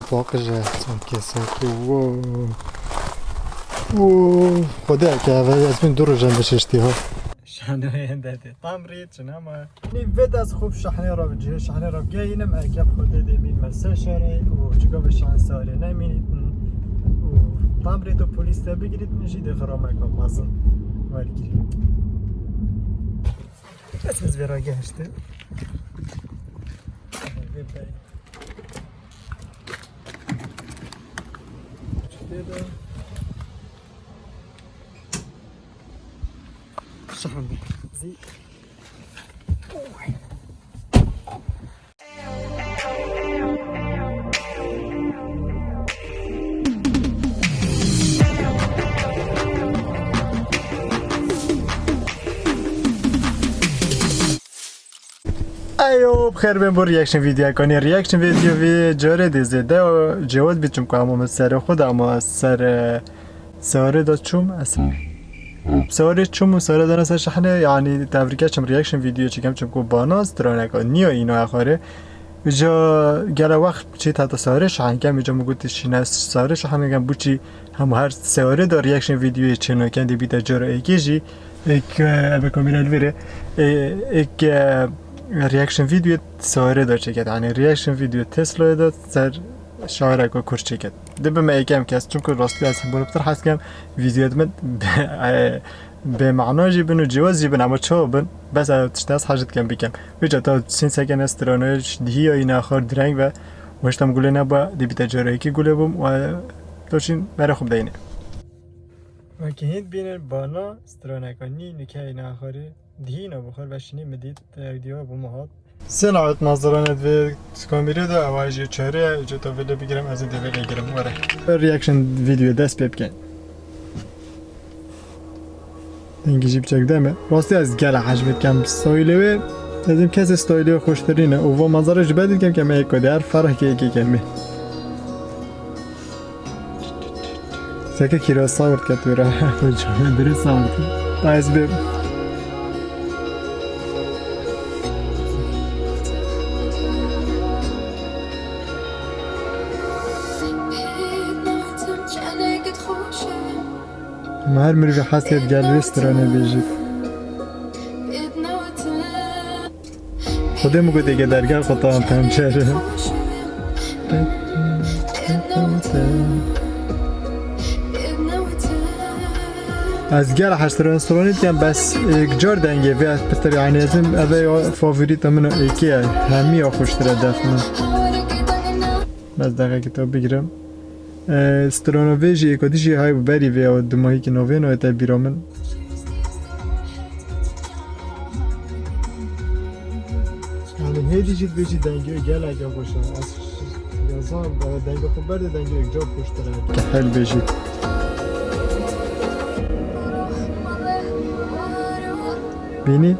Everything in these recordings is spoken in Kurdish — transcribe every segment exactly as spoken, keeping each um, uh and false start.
Paqij e, çend kesek. Wow. Wow. Xwedê ke eve ez bin du rojan bişiştî ha. Şanoyên de de tam rê çin ama. Nî vê dest xwe şahnê re bi cihê şahnê re gehînim, eke Xwedê dê mîn me se şerê û çika bi şan sarê nemînîtin û tam rê tu polîs te bigirîtin jî dê xrameka mezin wergirî. Bes ez vê ragehiştim. Vê berî. Şahan be. Zî. Eyo, bi xêr bin bo reaction videoya kanê. Reaction video vê carê dê zêde cewaz bî, çimku hema min serê xwe de, ama ser, e, sewrê de çûm, ez sewrê çûm û sewrê dana ser şahnê, yanî tevrîke çim reaction video çêkem, çimku bana straneka nîyo îna xwarê. Îca gele wext çît heta sewrê şahnê kem, îca min gotî şîne sewrê şahnê kem, bûçî hema her sewrê de reaction videoyê çênaken, dê bîte cara êkê jî. Êk, e, ebe kamera li vêrê. E, êk, e, reaction video sewrê de çêket. Yanî reaction video Tesla'yê de ser şaireka Kurd çêket. Dê bime êkem kes, çimku rastî ez hemû pitir hez kem, videoyê min bê, e, bê mana jî bin û cewaz jî bin, ama çawa bin, bes ev tişt ez hez dikem bikem. Vêca ta sîn seken ez stranoyê dihî ya îna xwar direng ve, weştam gulê neba, dê bîte cara êkê gulê bûm, we to çîn berê xwe bideyne. Wekî hîn bînin bana straneka nî nike îna xwarê dihî îna bi xwar ve şinî min dît, ew dîwa bi min hat. Selamet mazdaran, ez vê kamîrê de, ew jî çare, îca ta vê lê bigirim, ez ê dê vê lê girim, were. Reaction video dest pê bikin. Dengê jî biçek deme. Rastî ez gela hej dikem stylê wê. Ez ê kesê stylê wê xweştirîne. Û va manzara ji ber dikem ke me êk diher ferhekê êkê kemê. Seke kîra sawir ket wira. Biri sawir ket. Ta ez bê. Em her mirî hez ket gel wê stranê bêjît. Xwedê min gotê ke dergel xwe tan pencer. Ez gel hej stranê dikem, bes êk car dengê vê ez pitir, yanî ez ê, eve ya favorîta min êkê ye. Hemî ya xweştir e def min. Bes deqekê to bigirim. E, strana vê jî êka dî jî hay bi berî vê ya, dumahîkî navê nayête bîra min. Yanî hêdî jî dibêjî dengê gelek ya xweş e. Ez yazan, e, dengê xwe berdê, dengê êk car xweştir e. Kehel bêjî. Bînî?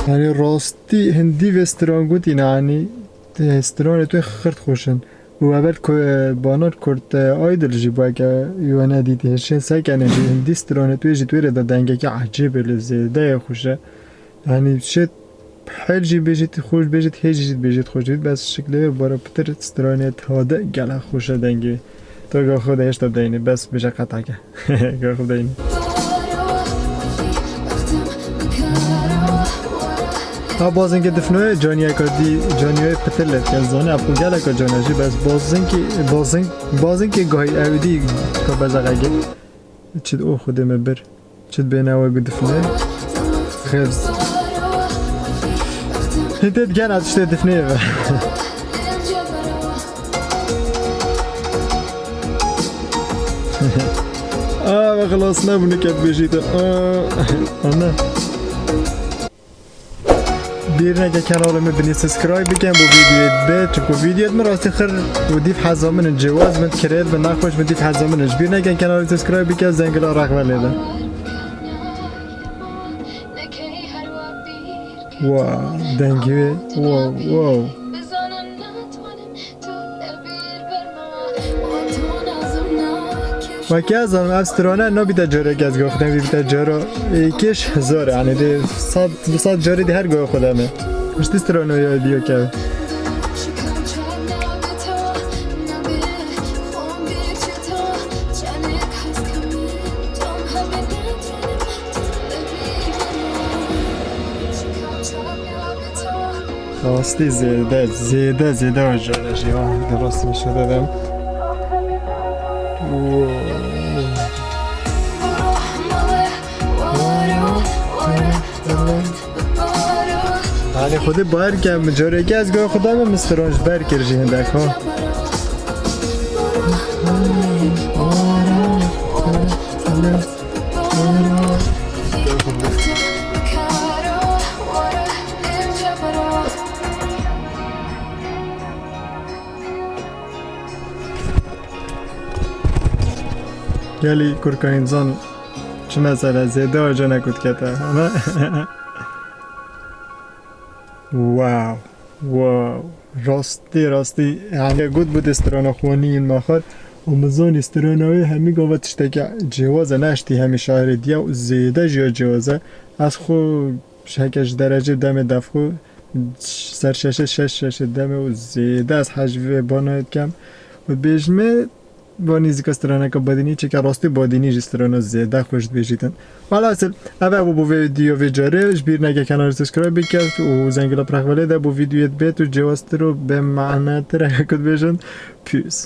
Yanî rastî hindî vê stran gotî, yanî stranê tu xurt xweş in. Û evel ku, e, Banar Kurt, e, Idol jî bûye ke wê nedîtî, hişê sekene jî hindî stranê tu jî tu wê rê de dengekî ecêb e, lê zêde ye xweş e. Yanî şêt hêl jî bêjît xweş bêjît, hêj jî bêjît xweş bêjît, bes şiklê wê bara pitir stranê tade gelek xweş e dengê. To ga xwe de hêşta deyne, bes bêje qeteke. Ga xwe deyne. Ha, bazên ke difnoyê caniyeka dî, caniyê pitir lê dikin, zanî ev xwe geleka caniya jî, bes bazên ke, bazên, bazên ke gahî ew dî ka bezeqe gir. Çi o Xwedê me bir. Çi bêne ew gu difnoyê. Xêr. Hintê diken ez tiştê difnoyê ve. Aa, ve xilas nebûne ke dibêjîte. Aa, ana. Bîr neke kanalê min binê subscribe bikin bo vîdyoyê dibe, çimku vîdyoyê min rastî xir û dîv heza min in, cewaz min kirêt bi nexweş min dîv heza min in. Ji bîr nekin kanalê subscribe bikin, zengila rexve lê de. Nekey her wabî. Wow, dengê wê. Wow, wow. Wekî ez zanim ev strone nabîte carek ez goxtem bîbîte caro êkiş zor e, yani dê sed, du sed carî dê her goya xwe de me. Piştî strone ya diyo ke. Rastî zêde, zêde, zêde ajane jî ha. Di rastî şede dem. Hani xwedê bawer ke min careke ez goya xwe da min stron ji ber kir jî hindek ha. Gelî kurka însan çi mesele zêde acene ku dikete. Ama wow, wow. Rastî, rastî, yani got bû dê strana xwanî yên maxar. Û min zanî strana wê hemî gava tişteke cêwaz e, ne ji tî hemî şairê diye û zêde jî ya cêwaz e. Ez xwe ji heke ji derecê demê def xwe ser şeşê şeş şeşê demê û zêde ez hej vê bana dikem. Û bêjime va nîzika straneke badînî, çeke rastî badînî jî strana zêde xweş dibêjîtin. Welhasil, ev e bû bo vê video vê carê. Ji bîr neke kanalê subscribe biket û zengila pirexvelê de bo videoyê dibêt û cêwaztir û bêmanetir e ku dibêjin. Peace.